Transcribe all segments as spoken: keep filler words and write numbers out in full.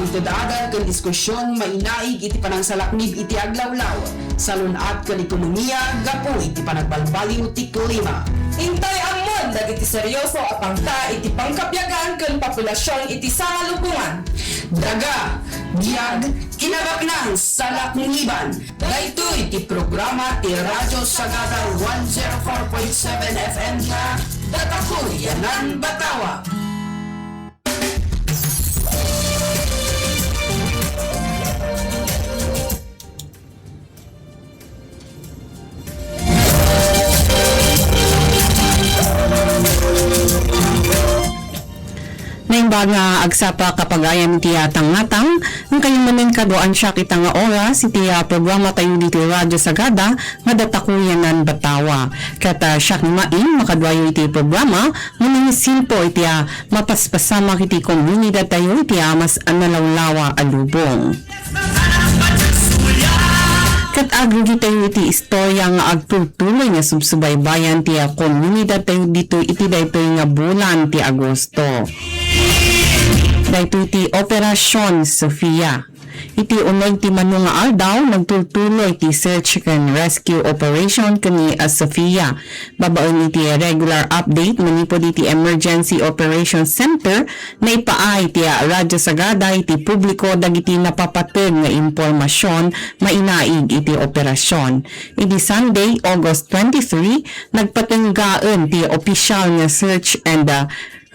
Ted-adan ken diskusion mainaig iti panangsalaknib iti aglawlaw, salun-at ken ekonomia gapu iti panagbalbaliw ti klima. Intay ammon dagiti serioso a pangta iti pangkabiagan ken populasion iti sangalupongan. Daga, biag, kinabaknang salakniban. Daytoy ti programa ti Radyo Sagada one zero four point seven F M nga Datako Yanan Batawa. Naimbag nga agsapa kapagayam iti, ah, tangngatang, ngem kayo manen kaduaan siak ita nga oras iti, ah, programa tayo ditoy Radyo Sagada nga Datako Yanan Batawa. Ket, ah, siak ni Maing, makaduayo iti programa, nga mangisimpo iti, ah, mapaspasamak iti komunidad tayo iti, ah, mas nalawlawa a lubong. Ket agrugi tayo iti istorya nga agtultuloy nga subsubaybayan ti, ah, komunidad tayo ditoy iti daytoy nga bulan ti Agosto. Daytoy ti Operacion Sofia. Iti uneg ti mano nga aldaw, nagtultuloy ti search ken rescue operation ken ni, ah, Sofia. Babaen iti regular update manipud iti Emergency Operations Center, naipaay ti, ah, Radyo Sagada iti publiko dagiti napapateg nga impormasion mainaig iti operasion. Idi Sunday, August twenty-three, nagpatenggaen ti opisyal nga search and, ah,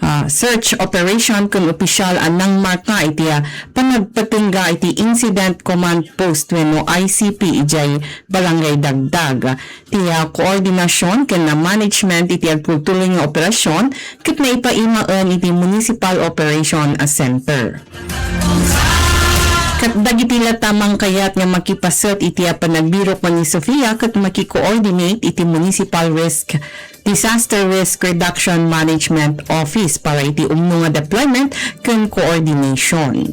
ah, search operation ken opisyal a nangmarka iti, ah, panagpatengga iti Incident Command Post wenno I C P idiay Barangay Dagdag. Ti, ah, koordinasion ken, ah, management iti agtultuloy nga operasyon ket naipaimaen iti Municipal Operation, ah, Center. Ket dagiti latta mangkayat nga makipaset iti, ah, panagbirok ken ni Sofia ket makikoordinate iti Municipal Risk, Disaster Risk Reduction Management Office para iti umno nga deployment ken coordination.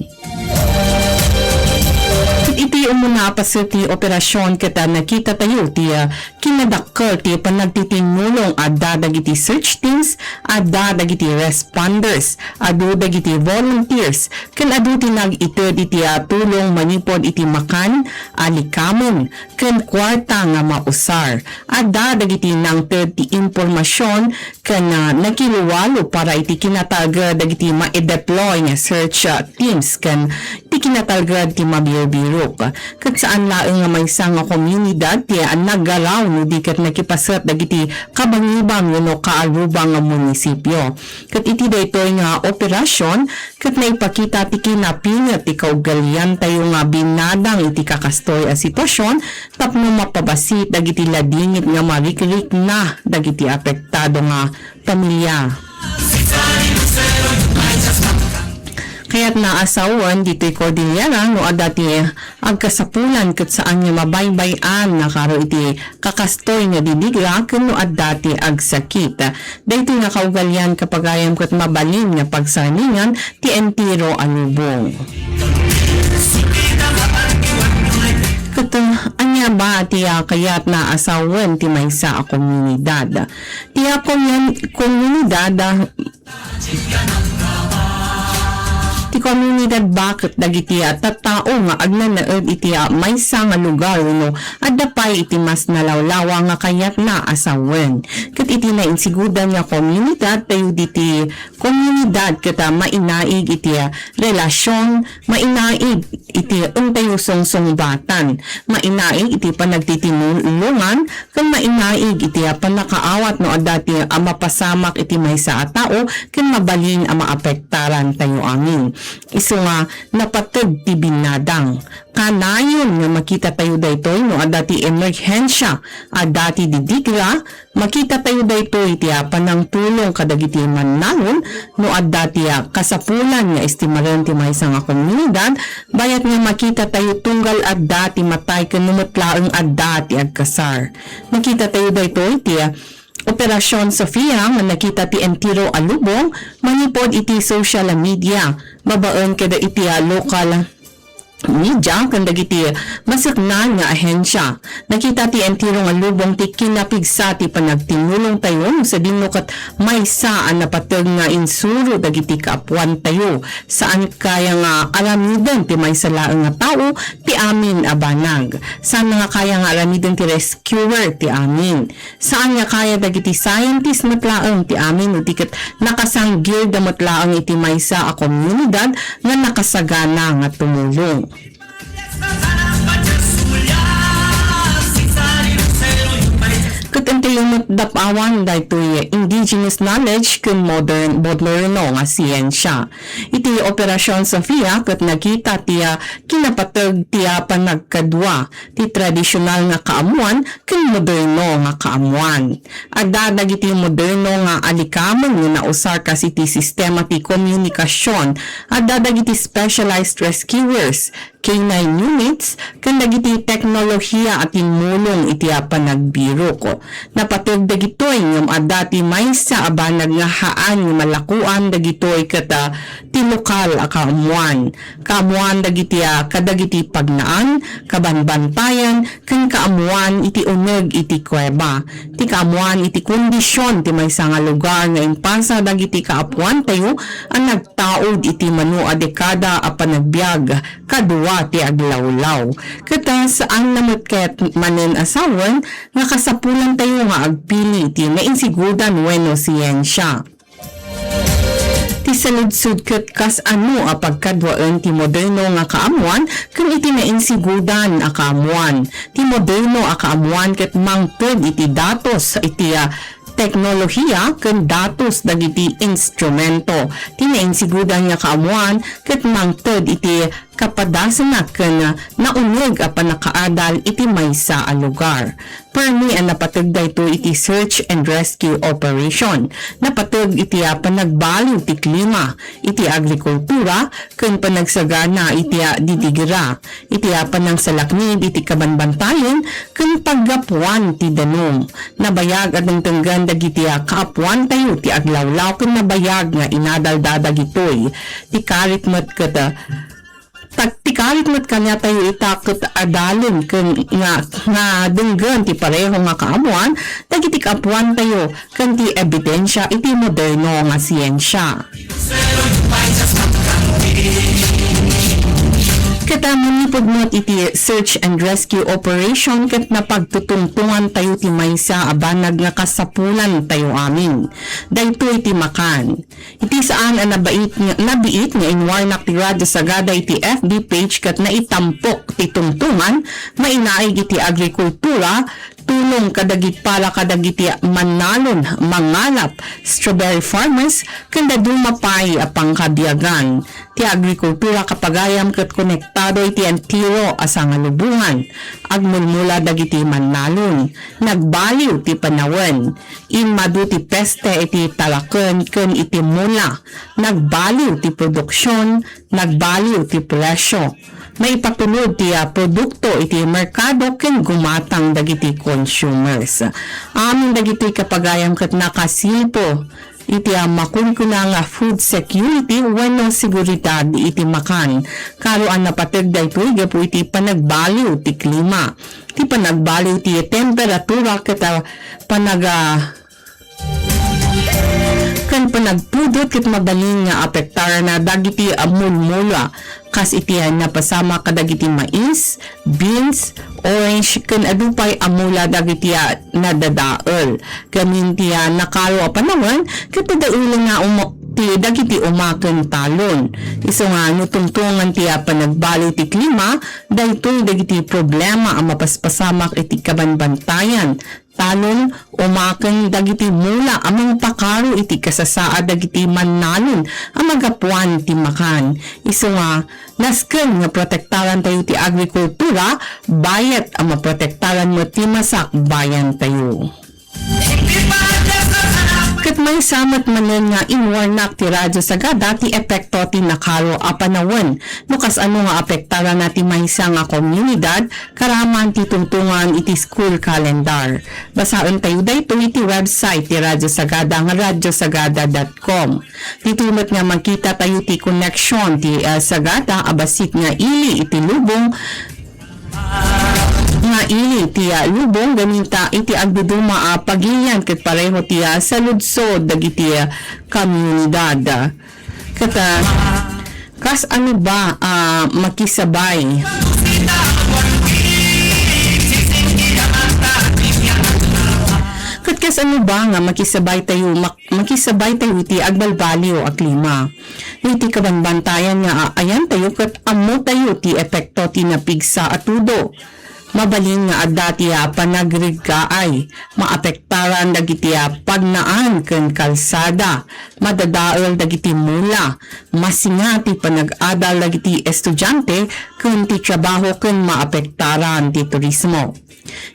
Iti umuna a paset ti operasyon ket, ah, nakita tayo ti, ah, kinadakkel ti panagtitinnulong. Adda dagiti search teams, adda dagiti responders, adu dagiti volunteers, ken adu ti nag-ited iti, ah, tulong manipud iti makan, alikamen, ken kuarta nga mausar. Adda dagiti nangted ti impormasyon ken, ah, nakiluwalo para iti kinatalged dagiti ma-deploy nga search, ah, teams ken ti kinatalged ti mabirbirok. Ket saan laeng nga maysa nga komunidad ti, ah, naggaraw no di ket nakipaset dagiti kabangibang wenno kaarruba nga munisipyo. Ket iti daytoy nga operasyon, ket naipakita ti kinapinget ti kaugaliantayo nga binadang iti kakastoy a sitwasyon tapno mapabassit dagiti ladingit nga marikrikna dagiti apektado nga pamilia. Kayatna a sawen ditoy Cordillera no adda ti agkasapulan ket saan nga mabaybay-an nakaro iti kakastoy nga didigra ken no adda ti agsakit. Daytoy nga kaugalian, kapagayam, ket mabalin nga pagsarmingan ti entero a lubong. Ket, uh, ania ba ti, uh, kayatna a sawen ti maysa a komunidad? Ti, uh, komun-, komunidad, uh, Ti komunidad baket dagiti, ah, tattao nga agnaed iti, ah, maysa nga lugar wenno adda pay iti mas nalawlawa nga kayatna a sawen. Ket iti nainsigodan nga komunidad tayo diti komunidad ket, ah, mainaig iti, ah, relasyon, mainaig iti entay sungsungbatan, mainaig iti panagtitinulongan, ken mainaig iti, ah, pannakaawat no adda ti, ah, mapasamak iti maysa a tao ken mabalin a maapektaran tayo amin. Isu nga napateg ti binnadang. Kanayon nga makita tayo daytoy no adda ti emerhensia, adda ti didigra, makita tayo daytoy ti, ah, panangtulong kadagiti mannalon no adda ti, ah, kasapulan nga estimaren ti maysa nga komunidad, bayat nga makita tayo tunggal adda ti matay ken no met laeng adda ti agkasar. Makita tayo daytoy ti, ah, Operasyon Sofia nga nakita ti entero a lubong manipud iti social media babaen kada iti, ah, lokal media ken dagiti maseknan nga ahensya. Nakita ti entero nga lubong ti kinapigsa ti panagtimulongtayo no sadino ket maysa a napateg nga insuro dagiti kaapuantayo. Saan kaya nga aramiden ti maysa laeng nga tao ti amin a banag. Saan nga kaya nga aramiden ti rescuer ti amin. Saan nga kaya dagiti scientist met laeng ti amin, no di ket nakasanggilda met laeng iti maysa a komunidad nga nakasagana nga tumulong. Ket intayo met dap-awan daytoy indigenous knowledge ken modern, moderno nga siyensia. Iti Operasyon Sofia ket nakita ti, ah, kinapateg ti, ah, panagkadua ti tradisional nga kaammuan ken moderno nga kaammuan. Adda dagiti moderno nga alikamen nga nausar kas iti sistema ti komunikasion. Adda dagiti specialized rescuers, K nine units, ken dagiti teknolohiya a timmulong iti a panagbirok. Napateg dagitoy ngem adda ti maysa a banag nga haan nga malakuan dagitoy ket, ah, ti lokal a kaammuan. Kaammuan dagiti, ah, kadagiti pagnaan, kabanbantayan, ken kaammuan iti uneg iti kuweba. Ti kaammuan iti kondision ti maysa nga lugar nga impasa dagiti kaapuantayo a nagtaud iti mano a dekada a panagbiag kadua ti aglawlaw. Ket, ah, saanna met ket manen a sawen nga kasapulantayo nga agpili iti nainsigodan wenno siyensia. Ti saludsod ket kas-ano a pagkaduaen ti moderno nga kaammuan ken iti nainsigodan a kaammuan. Ti moderno a kaammuan ket mangted iti datos iti, ah, teknolohiya ken datos dagiti instrumento. Ti nainsigodan nga kaammuan ket mangted iti kapadasanna ken nauneg a pannakaadal iti maysa a lugar. Permi a napateg daytoy iti search and rescue operation. Napateg iti a panagbaliw ti klima, iti agrikultura, ken panagsagana iti a didigra, iti a panangsalaknib iti kabanbantayan ken paggapuan ti danum. Nabayag a dengdenggen dagiti a kaapuantayo ti aglawlaw ken nabayag nga inadalda dagitoy. Ti karit met ket, ah, Tag-, ti karit met kaniatayo ita ket adalen ken nga, nga denggen ti pareho nga kaammuan dagiti kaapuantayo ken ti ebidensia iti moderno nga siyensia. Ket, ah, manipud met iti search and rescue operation ket napagtutungtongantayo ti maysa a banag nga kasapulantayo amin. Daytoy ti makan. Iti saan a nabait nga, nabiit nga inwarnak ti Radyo Sagada iti F B page ket naitampok ti tungtungan, mainaig iti agrikultura, tulong kadagit para kadagiti mannalon, mangalap, strawberry farmers, ken dadduma pay a pangkabiagan. Ti agrikultura kapagayam ket konektado iti entero a sangalubongan. Agmulmula dagiti mannalon, nagbaliw ti panawen. Immadu ti peste iti talaken ken iti mula, nagbaliw ti produksion, nagbaliw ti presio. Maipatulod ti, ah, produkto iti merkado ken gumatang dagiti consumers. Amin dagitoy kapagayam ket nakasilpo iti, ah, makunkuna nga food security wenno seguridad iti makan. Karo a napateg daytoy gapu iti panagbaliw ti klima. Ti panagbaliw ti temperatura ket, ah, panaga-, ken panagpudot ket mabalin nga apektarna dagiti, ah, mulmula, kas iti, ah, napasamak kadagiti mais, beans, orange, ken adu pay a mula dagiti, ah, nadadael. Gamin ti, ah, nakaro a panawen, ket dadaelenna umo-, ti dagiti uma ken talon. Isu nga no tungtungan ti, ah, panagbaliw ti klima, daytoy dagiti problema a mapaspasamak iti kabanbantayan. Talon, uma ken dagiti mula a mangpakaro iti kasasaad dagiti mannalon a magapuan ti makan. Isu nga, nasken nga protektarantayo ti agrikultura, bayat a maprotektaran met ti masakbayantayo. Ket Maysa met manen nga inwarnak ti Radyo Sagada ti epekto ti nakaro a panawen no kasano nga apektarana ti maysa nga komunidad karaman ti tungtungan iti school calendar. Basaentayo daytoy iti website ti Radyo Sagada nga radiosagada dot com. Ditoy met nga makitatayo ti connection ti, ah, Sagada a bassit nga ili iti lubong nga ili ti, ah, lubong gamin ta iti agduduma a pagilian ket pareho ti, ah, saludsod dagiti, ah, komunidad. Ket, ah, kas ano ba, ah, makisabay? Ket kas ano ba nga makisabay tayo, mak-, makisabay tayo iti agbalbaliw a klima? Iti kabanbantayan nga aayantayo ket ammotayo ti epekto ti napigsa a tudo. Mabalin nga adda ti, ah, panagreggaay, maapektaran dagiti, ah, pagnaan ken kalsada, madadael dagiti mula, masinga ti panag-adal dagiti estudiante ken ti trabaho ken maapektaran ti turismo.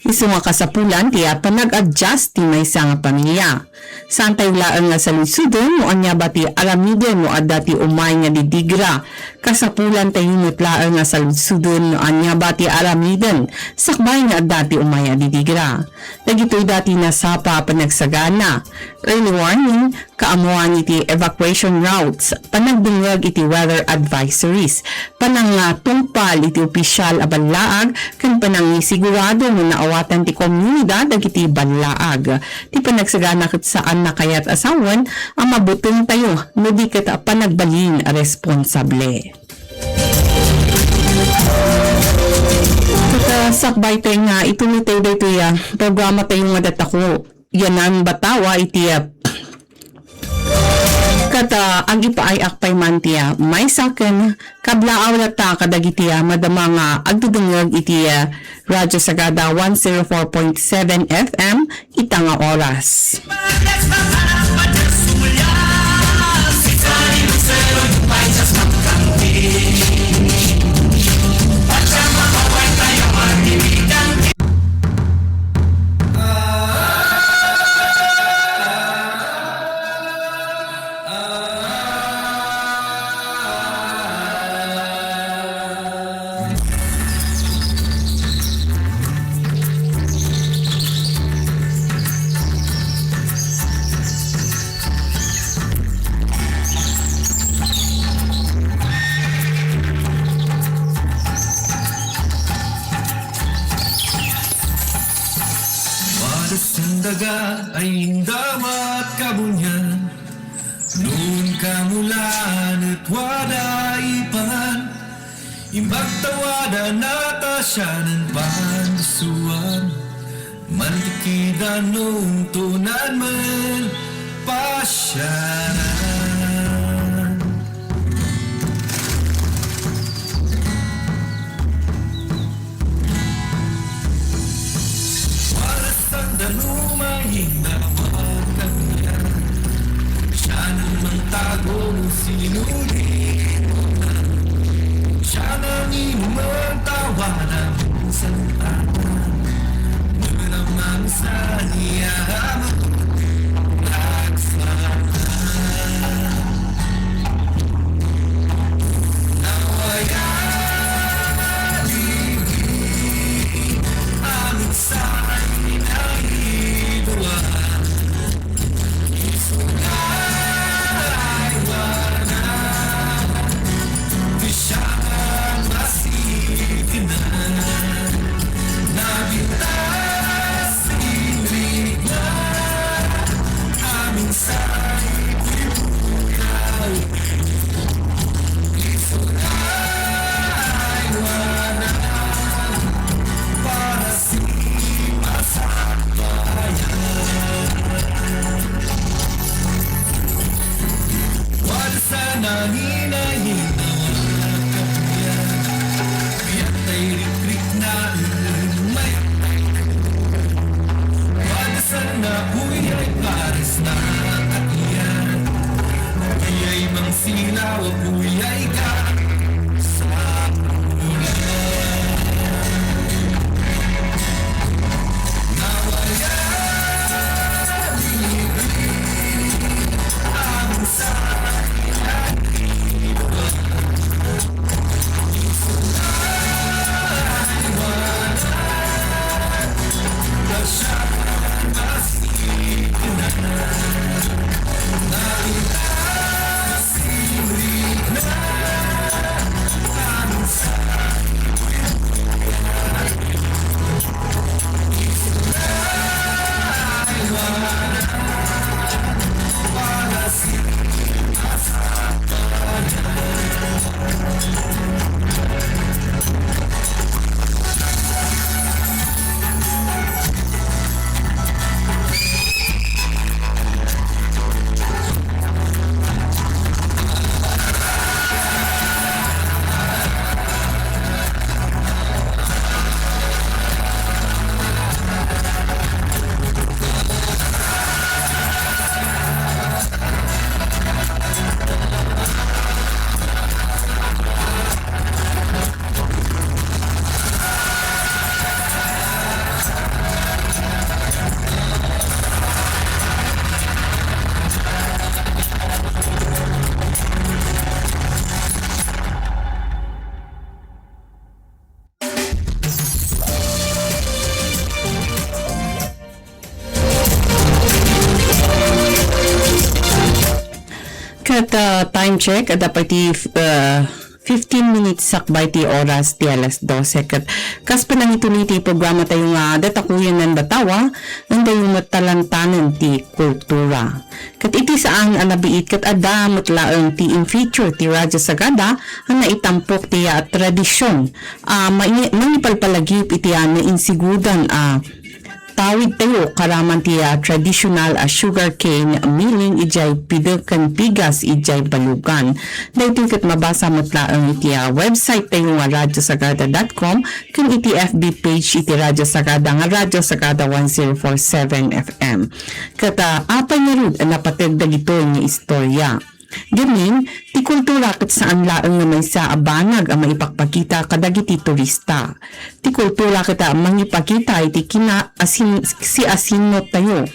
Isu nga kasapulan ti, ah, panag-adjust ti maysa nga pamilia. Saantayo laeng nga saludsodon no ania ba ti aramiden no adda ti umay nga didigra. Kasapulantayo met laeng nga saludsodon no ania ba ti aramiden sakbay nga adda ti umay a didigra. Dagitoy dati nasapa a panagsagana, early warning, kaammoan iti evacuation routes, panagdengngeg iti weather advisories, panangtungpal iti opisial a ballaag, ken panangisigurado nga naawatan ti komunidad dagiti ballaag. Ti panagsagana ket saan a kayat a sawen a mabutengtayo no di ket panagbalin a responsable. Ket, ah, sakbay tayo nga ituloy tayo daytoy, ah, programa tayo nga datako. Yanan batawa iti, ah, ket, ah, agipaay-ak pay man ti, ah, maysa ken kablaaw latta kadagiti, ah, madama nga agdudengngeg iti, ah, Radyo Sagada one zero four point seven F M ita nga oras. Madasen daga ay indamat kabunian, no inka mula et wada ipangan, imbag ta wada nata sianen pandusuan, mantikida no untonan men pasiaran. Para sanda lumaying na magkabiyag. Siya nang mangtago no sinuli mo na. Siya nang inuman tawanan sa lupatan. Ngunit ang mangsa niya ang laksana. Sana kuyay pares na katian. Kuyay mangsilaw, kuyay ka sa ulan. Nawaya, Ket, ah, time check, adda pay ti, ah, fifteen minutes sakbay ti oras ti alas dose. Ket kas panangituloy ti programa tayo nga Datakuyan nan Batawa, ken tayo met talantanen ti kultura. Ket iti saan a nabiit ket adda met laeng ti in feature ti Radyo Sagada a naitampok ti, ah, tradisyon a mai-, mangipalpalagip iti, ah, nainsigudan a tawid tayo karaman ti, ah, traditional a sugarcane milling idiay Pidek ken Pigas idiay Balugan. Daytoy ket mabasa met laeng iti, ah, website tayo nga radyo sagada dot com ken iti F B page iti Radyo Sagada nga Radyo Sagada one zero four seven F M. Ket, ah, apay ngarud a napateg dagitoy nga istorya? Gamin, ti kultura ket saan laeng nga maysa a banag a maipakpakita kadagiti turista. Ti kultura ket a mangipakita iti kina-, asin-, siasinotayo.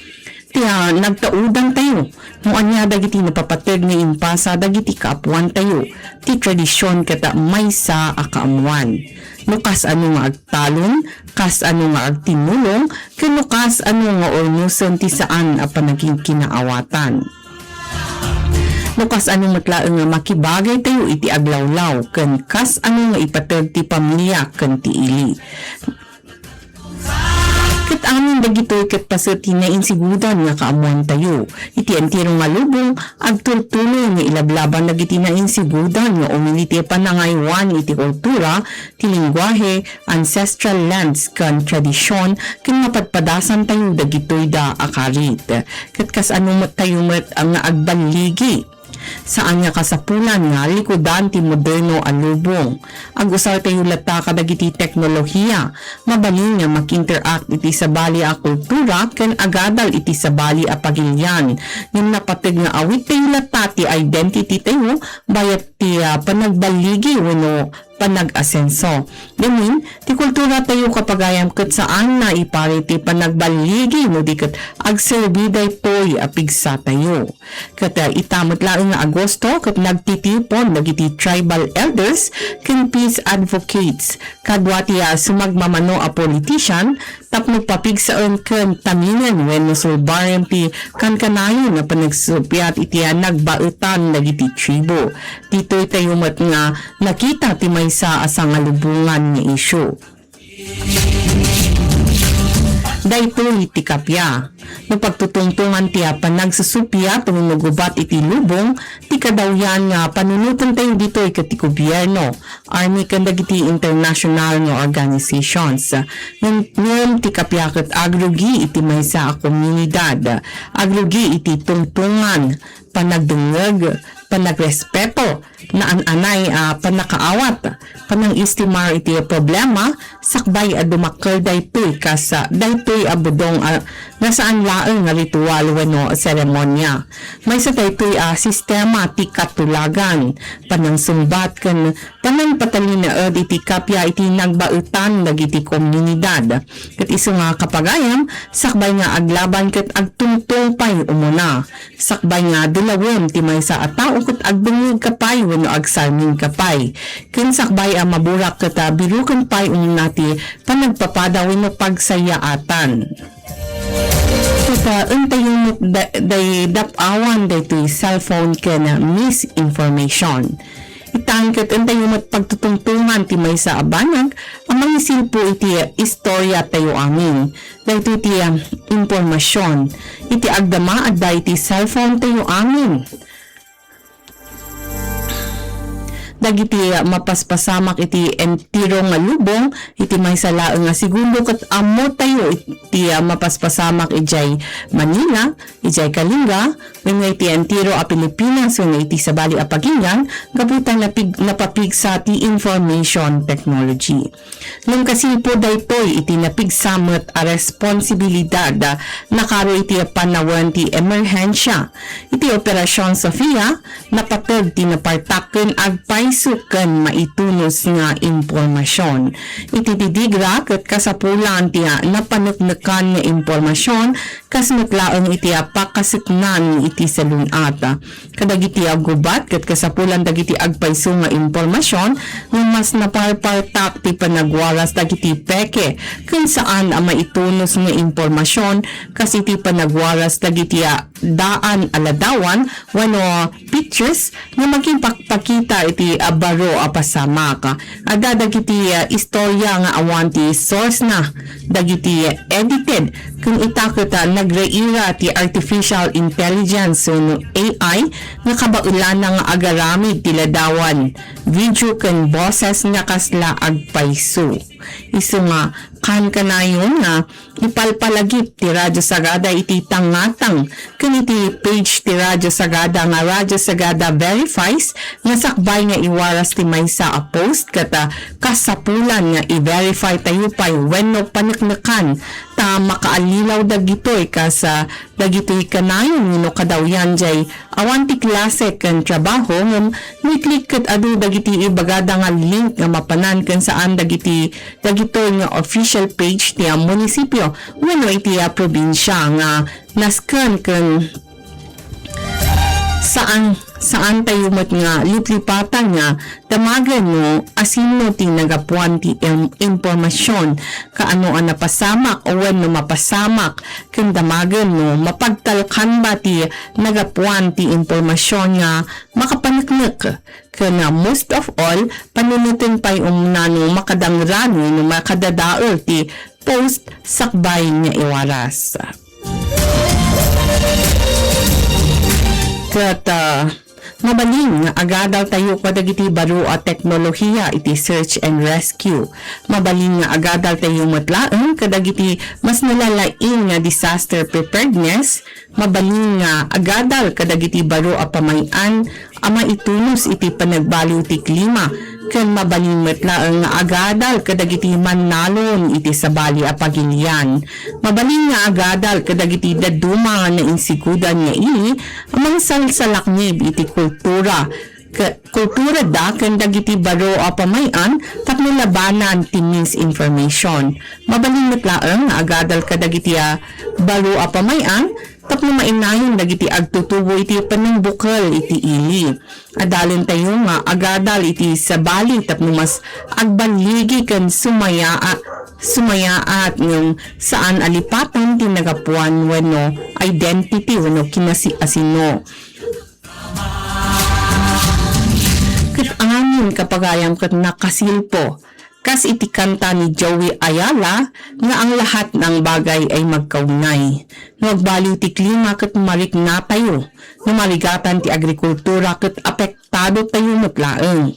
Ti, ah, nagtaudantayo. No ania dagiti napapateg nga impasa dagiti kaapuantayo. Ti tradisyon ket a maysa a kaammuan. No kasano nga agtalon, kasano nga agtimmulong, ken no kasano nga urnosen ti saan a panagkikinaawatan. No kasano met laeng nga makibagaytayo iti aglawlaw, ken kasano nga ipateg ti pamilia ken ti ili. Ket amin dagitoy ket paset ti nainsigudan nga kaammuantayo. Iti entero nga lubong, agtultuloy nga ilablaban dagiti nainsigudan nga umili ti panangaywan iti kultura, ti lengguahe, ancestral lands ken tradisyon ken mapadpadasantayo dagitoyda a karit. Ket kasano met tayo met nga agballigi? Saan nga kasapulan nga likudan ti moderno a lubong. Agusartayo latta kadagiti teknolohiya. Mabalin nga maki-interact iti sabali a kultura ken agadal iti sabali a pagilian. Ngem napateg nga awittayo latta ti identity tayo bayat ti, ah, panagballigi wenno panag-asenso. Gamin, ti kultura tayo kapagayam ket saan nga ipari ti panagballigi no di ket agserbi daytoy a pigsa tayo. Ket, ah, ita met laeng nga Agosto ket nagtitipon dagiti tribal elders ken peace advocates kadua ti, ah, sumagmamano a politician tapno papigsaen ken taminen wenno sulbaren ti kankanayon a panagsupiat iti, ah, nagbaetan dagiti tribo. Ditoy tayo met nga nakita ti maysa a sangalubongan nga isyu. Daytoy ti kappia. No pagtutungtongan ti, ah, panagsusupiat wenno gubat iti lubong, ti kadawyan nga panunoten tayo ditoy ket ti gobierno, army ken dagiti international nga organizations. Ngem, ngem ti kappia ket agrugi iti maysa a komunidad, agrugi iti tungtongan, panagdengngeg, panagrespeto, naan-anay a pannakaawat, panangistimar iti problema, sakbay a dumakkel daytoy kas, ah, daytoy a budong a nga saan laeng nga ritual wenno seremonia. Maysa daytoy a sistema ti katulagan, panangsungbat ken panangpatalinaed iti kappia iti nagbaetan dagiti komunidad. Ket isu nga kapagayam, sakbay nga aglaban ket agtungtong pay umuna. Sakbay nga dulawem ti maysa a tao ket agdengngegka pay wenno agsarmingka pay. Ken sakbay a maburak ket, ah, biroken pay umuna ti panagpapada wenno pagsayaatan. Ket, ah, entayo met da-, day dap-awan daytoy cellphone ken, ah, misinformation. Itan ket entayo met pagtutungtongan ti maysa a banag a mangisilpo iti istorya tayo amin. Daytoy ti, ah, impormasion iti agdama adda iti cellphone tayo amin. Dagiti, ah, mapaspasamak iti entero nga lubong iti maysa laeng nga segundo ket ammo tayo iti, ah, mapaspasamak idiay Manila, idiay Kalinga, wenno iti entero a Pilipinas wenno iti sabali a paginggan gapu ta napig-, napapigsa ti information technology. Ngem kasilpo daytoy iti napigsa met a responsibilidad, ah, nakaro iti panawen ti emerhensia. Iti Operacion Sofia, napateg ti napartak ken agpay isu ken maitunus nga impormasion. Iti didigra ket kasapulan ti, ah, napaneknekan nga impormasion kas met laeng iti, ah, pakaseknan iti salun-at. Kadagiti, ah, gubat ket kasapulan dagiti agpayso nga impormasion nga mas naparpartak ti panagwaras dagiti peke ken saan a maitunus nga impormasion kas iti panagwaras dagiti, ah, daan a ladawan wenno pictures nga makipakpakita iti, ah, baro a pasamak. Adda dagiti, ah, istorya nga awan ti source na, dagiti edited, ken ita ket, ah, nagreira ti artificial intelligence wenno A I nga kabaelana nga agaramid ti ladawan, video ken boses nga kasla agpayso. Isu nga kankanayon nga ipalpalagip ti Radyo Sagada iti tangatang ken iti page ti Radyo Sagada nga Radyo Sagada Verifies nga sakbay nga iwaras ti maysa a post ket, ah, kasapulan nga i-verify tayo pay wenno paneknekan ta makaallilaw dagitoy kas, ah, dagitoy kanayon wenno kadawyan jay awan ti klase ken trabaho ngem ni-click ket adu dagiti ibagada nga link nga mapanan ken saan dagiti dagitoy nga official page ti, ah, munisipyo wenno iti, ah, probinsia nga nasken ken saan, saan tayo met nga liplipatan nga damagen no asino ti nagapuan ti im-, impormasion, kaano a napasamak wenno mapasamak, ken damagen no mapagtalkan ba ti nagapuan ti impormasion nga makapaneknek, ken, ah, most of all, panunoten pay umuna no makadangrano no makadadael ti post sakbay nga iwaras. Ket, ah, mabalin nga agadal tayo kadagiti baro a teknolohiya iti search and rescue. Mabalin nga agadal tayo met laeng kadagiti mas nalalaing nga disaster preparedness. Mabalin nga agadal kadagiti baro a pamay-an a maitunus iti panagbaliw ti klima, ken mabalin met laeng nga agadal kadagiti mannalon iti sabali a pagilian. Mabalin nga agadal kadagiti dadduma nga nainsigudan nga ili a mangsalsalaknib iti kultura, ke-, kulturada ken dagiti baro a pamay-an tapno labanan ti misinformation. Mabalin met laeng nga agadal kadagiti a baro a pamay-an tapno mainayon dagiti agtutubo iti panangbukel iti ili. Adalentayo nga agadal iti sabali tapno mas agballigi ken sumayaa-, sumayaat ngem saan a lipatan ti nagapuan wenno identity wenno kinasi-asino. Ket amin, kapagayam, ket nakasilpo, kas iti kanta ni Joey Ayala nga ang lahat ng bagay ay magkaunay. No agbaliw ti klima ket mariknatayo, no marigatan ti agrikultura ket apektado tayo met laeng.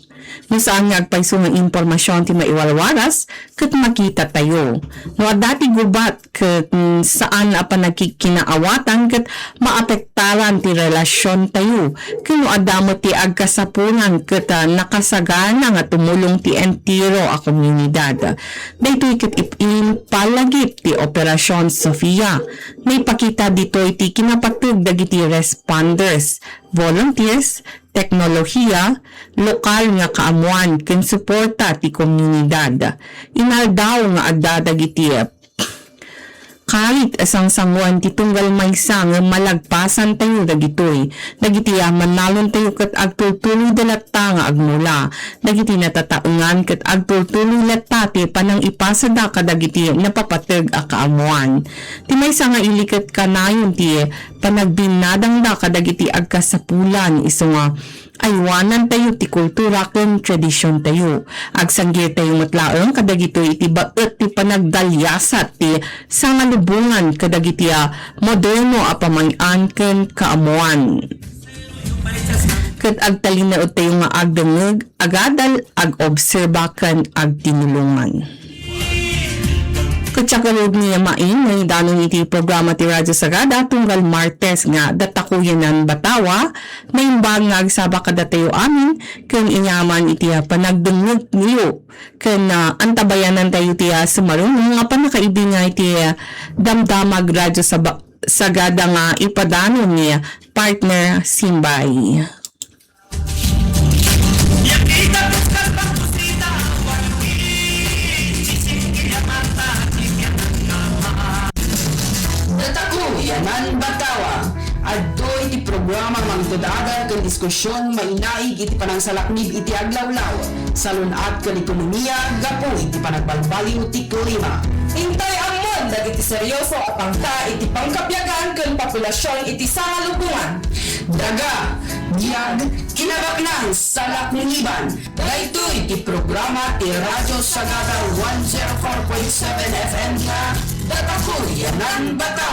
No saan nga agpayso nga impormasion ti maiwalwaras, ket makita tayo. No adda ti gubat ket, mm, saan a panagkikinaawatan ket maapektaran ti relasion tayo. Ken no adda met ti agkasapulan ket, ah, nakasagana nga tumulong ti entero a komunidad. Daytoy ket ip-, impalagip ti Operasyon Sofia. Naipakita ditoy ti kinapateg dagiti responders, volunteers, teknolohiya, lokal nga kaammuan ken suporta ti komunidad. Inaldaw nga adda dagiti karit a sangsanguan ti tunggal maysa nga malagpasan tayo dagitoy. Dagiti a mannalon tayo ket agtultuloyda latta nga agmula. Dagiti natataengan ket agtultuloy latta ti panangipasada kadagiti napapateg a kaammuan. Ti maysa nga ili ket kanayon ti panagbinnadangda kadagiti agkasapulan, isu nga aywanantayo ti kultura ken tradisiontayo. Agsanggirtayo met laeng kadagitoy iti baet ti panagdaliasat ti sangalubongan kadagiti a moderno a pamay-an ken kaammuan. Ket agtalinaedtayo nga agdengngeg, agadal, ag-obserba ken agtinulongan. Ket siak ngarud ni Maing, maidanon iti programa ti Radyo Sagada tunggal Martes nga Datakuyanan Batawa, naimbag nga agsaba kadatayo amin, ken inyaman iti, ah, panagdengngegyo, ken, ah, antabayanantayo ti, ah, sumarunong nga pannakaibinga iti, ah, damdamag Radyo Saba-, Sagada nga ipadanon ni partner Simbay. Iti An Batawa, adtoy ti programa mangted-adal ken diskusion mainaig iti panangsalaknib iti aglawlaw, salun-at ken ekonomia gapu iti panagbalbaliw ti klima. Intay ammon dagiti serioso a pangta iti pangkabiagan ken populasion iti sangalukongan. Daga, biag, kinabaknang salakniban. Daytoy ti programa ti Radyo Sagada one zero four point seven F M nga Datakuyanan Bata.